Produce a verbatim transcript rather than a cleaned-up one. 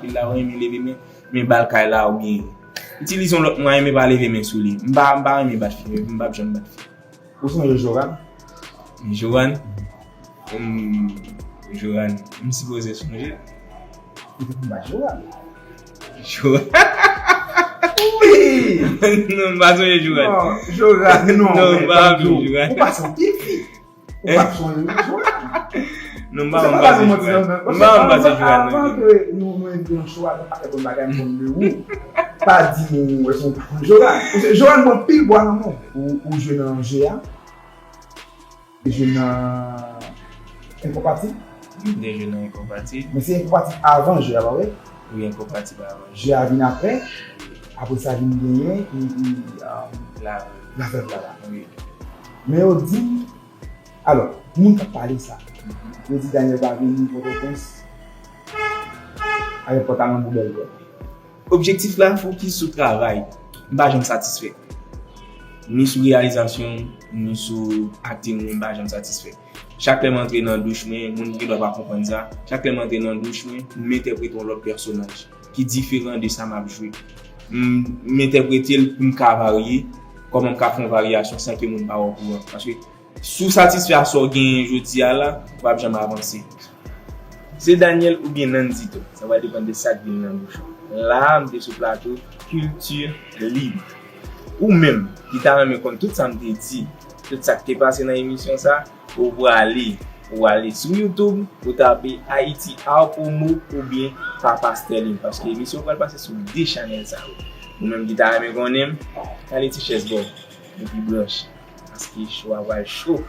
Anpil la, ou renmen leve men, men ba l kay la oubyen itilize yon lòt mwayen, men pa leve men sou li. M pa, m pa renmen bat fi, m p ap janm bat fi. Ou sonje Joran? Joran? Hmm, Joran, m sipoze sonje. Ou te konn bat Joran? Joran? Wi! Non, m pa sonje Joran. Non, Joran, non, non, m pa sonje Joran. Ou pase anpil fi. Ou pa sonje Joran. Non, m pa konn pase Joran. M pa konn pase Joran, non. Avan ke nou, nou envite yon show a, nou pa fè bon bagay, m konn de ou. Pa di nou, wè, si w pa konn Joran. Joran pran pil bwa nan men w. Ou, ou jwe nan Anje a. Jwe nan Enkonpatib. M te jwe nan Enkonpatib. Men se Enkonpatib avan Anje a, pa vre? Wi, Enkonpatib avan. Anje a vin apre. Apre sa vin genyen, i, i, um, Lavèv. Lavèv la la. Wi. Men yo di m, alò, moun k ap pale sa, yo di Daniel pa vini Pòtoprens avèk pantalon boubèl vè. Objektif la fokis sou travay. M pa janm satisfè. Ni sou reyalizasyon m, ni sou akting mwen, m pa janm satisfè. Chak lè m antre nan douch mwen, moun gendwa pa konprann sa, chak lè m antre nan douch mwen, m entèprete yon lòt pèsonaj ki diferan de sa m ap jwe. M, m entèprete l pou m ka varye, kòman m ka fè yon varyasyon san ke moun pa okouran. Paske si w satisfè a sa w genyen jodi a la, w ap janm avanse. Se Daniel oubyen Nandito, sa va depann de sa k vin nan bouch ou. La a, m te sou plato Kilti Lib. Ou menm ki ta renmen konn tout sa m te di, tout sa k te pase nan emisyon sa, ou prale, ou ale sou YouTube, ou tape Haiti Art Promo oubyen Papa Sterling, paske emisyon pral pase sou de chanèl sa yo. Ou menm ki ta renmen konnen m, kale ti chèz ba w, epi branche, paske show a pral cho.